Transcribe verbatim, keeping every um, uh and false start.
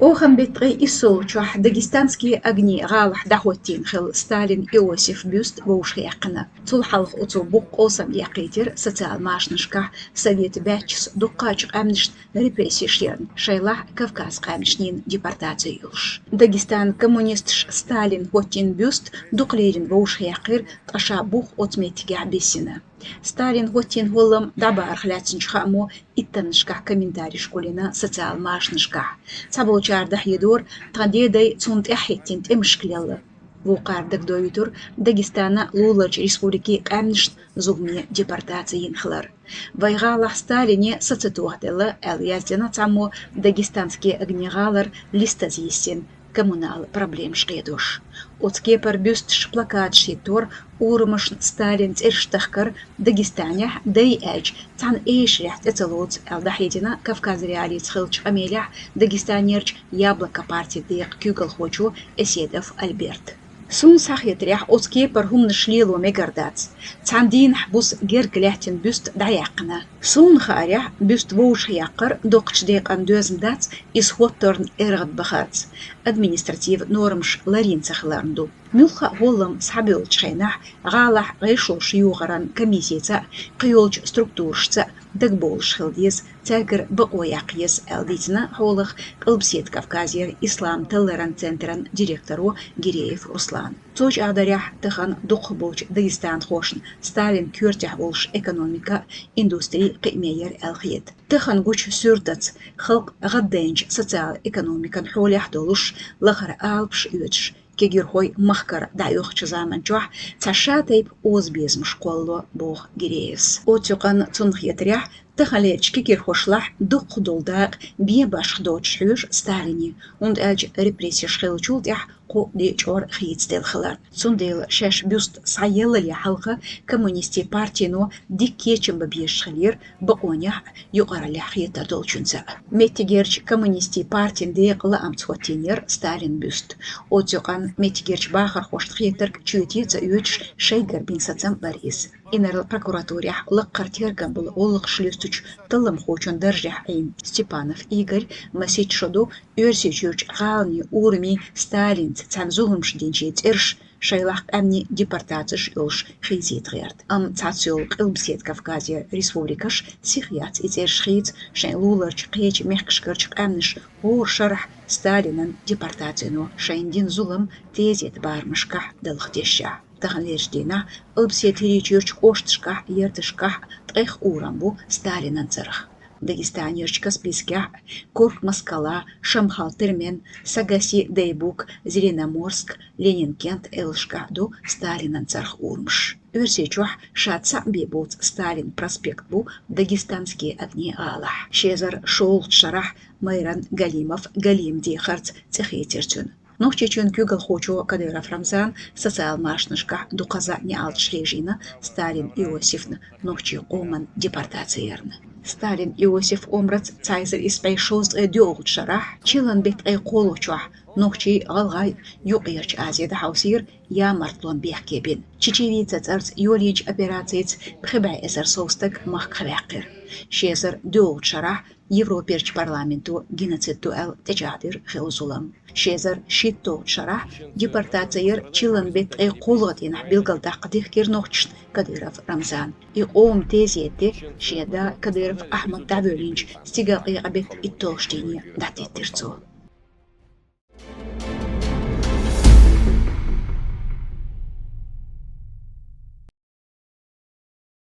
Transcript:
Ӏохам беттан ткъе иссалгӀачохь «Дагестанские огни» гӀалахь дӀахӀоттийна хилла Сталин Иосиф бюст вовшахъяьккхина. Цул хьалха оцо боккха къовсам яьккхийтира социал машанашкахь, совет баьчча дуккхачу къаьмнашна репрессеш ярна, шайлахь Кавказ къаьмнашнийн депортаци йолуш. Дагестан коммунисташ Сталин хӀоттийна бюст дукха лерина вовшахъяьккхира, ткъа ша бух оцу меттигехь биссина. Сталин хӀоттийна хӀоллам дӀабахарх лаьцначу хаамо иттаннашкахь комментареш гулйина социал машанашкахь. Цхьаболчара дӀахьедора, тхан дедай цунна тӀаьхьахӀиттина тӀемашка лелла. Вукхара дагадоуьйтура Дагестана луларчу республикийн къаьмнашна зуламе депортаци йина хилар. Вайн гӀалахь Сталине са ца тохаделла, аьлла яздина цхьаммо «Дагестанские огни» гӀалара листаза йисина, коммунал проблемаш кхетош. Оцу кепара бюсташ, плакаташ хӀиттора, урамашна Сталин цӀераш тахкара, Дагестанехь дай аьлча цхьана эшарехь цӀе ца лоцу, аьлла дӀахьедина Кавказ.Реалиица хиллачу къамелехь Дагестанерчу «Яблоко» партин декъан куьйгалхочо Эседов Альберта. Суна схьахетарехь, оцу кепара хӀуманаш лело мегар дац. Цхьана дийнахь буса герга лаьттина бюст дӀаяьккхина. Суна хаарехь, бюст вовшахъяккхар доккхачу декъана доьзна дац, иза хӀотторна эргӀадбахарца, административан нормаш ларйина ца хиларна ду. Муьлхха а хӀоллам схьабевллачу хенахь, гӀалахь гӀайшаллаш йохаран комиссица а, кхийолчу структурашца а дагабовлуш хила деза, цаьргара бакъо яккха еза, аьлла дийцина хьолах Къилбаседа Кавказера ислам талларан центран директоро Гиреев Руслана. Цо чӀагӀдарехь, тахана дукхахболчу дагестанхошна Сталин коьртехь волуш экономика а, индустри а кхиаме яра аьлла хета. Тахана гучу суьртаца, халкъ гӀаддайначу социал-экономикан хьолехь долуш, лахара алапаш оьцуш, кегирхой махкара дӀаоьхучу заманчохь цхьа шатайпа озабезамаш кхоллало, боху Гиреевс. Оцу юкъанна, цунна хетарехь, таханлерчу кегирхошлахь дуккха долу дакъа бен башха доцуш хьоьжу Сталине, хӀунда аьлча репрессеш хиллачул тӀаьхьа кху де чкъор хийцаделла хиларна. Цундела шаьш бюст схьаеллале хьалха коммунистийн партино дика кечам бан безаш хиллера бакъонехь а, юкъараллехь хетар долчуьнца а. Меттигерчу коммунистийн партин декъан лаамца хӀоттийна яра Сталин бюст. Оцу юкъанна меттигерчу бахархошна хетарг чоьте а ца оьцуш, шайгара бина сацам а бара иза. Инарла прокуратурехь лакхара тергам болу гӀуллакхаш луьстучу талламхочун даржехь Ӏийна Степанов Игорь масех шо ду Оьрсийчуьрчу гӀаланийн урамийн Сталинца цхьаьна зуламаш динчийн цӀераш, шайлахь къаьмнийн депортацеш йолуш хийцийта гӀерта. Амма цхьацца йолу Къилбаседа Кавказера республикаш сиха яц и цӀераш хийца, шайн луларчу кхечу мехкашкарчу къаьмнаша хӀора шарахь Сталинан депортацино шайна дина зулам тезета барамашкахь далха дешшехь. Таханлерчу дийнахь Къилбаседа ХӀирийчуьрчу кӀошташкахь, ярташкахь ткъех урам бу Сталинан царах. Дагестанерчу Каспийскехь, Коркмаскала, Шамхал-Термен, Сагаси-Дайбук, Зеленоморск, Ленинкент элшкахь ду Сталинан царах урамаш. Оьрсийчохь ша цхьаъ бен боцу Сталин проспект бу «Дагестанские огни» гӀалахь. Ши эзар шолгӀачу шарахь Майран Галимов Галим дехарца цӀе хийцира цуьнан. Нохчийчоьнан куьйгалхочо Кадыров Рамзана социал машанашкахь дукхаза неӀалташ хьежийна Сталин Иосифна нохчийн къоман депортаци ярна. Сталин Иосиф омраца цхьа эзар исс бӀе шовзткъе доьалгӀачу шарахь, чиллан беттан ткъе кхоалгӀачохь нохчий, гӀалгӀай Юккъерчу Азия дӀахьовсийра ямартлонан бехке бина. Чечевица цӀарца йолийначу операцица пхи бӀе эзар сов стаг махках ваьккхира. Ши эзар доьалгӀачу шарахь Европерчу парламенто геноцид ду аьлла тӀечӀагӀдира хилла зулам. Ши эзар шийтталгӀачу шарахь депортаци яра чиллан беттан ткъе кхоалгӀачу дийнахь билгалдаккха дихкира нохчашна Кадыров Рамзана. И къоман тезет де шен да Кадыров Ахьмад дӀавоьллинчу стигалкъекъа беттан итталгӀачу дийне дӀатеттира цо.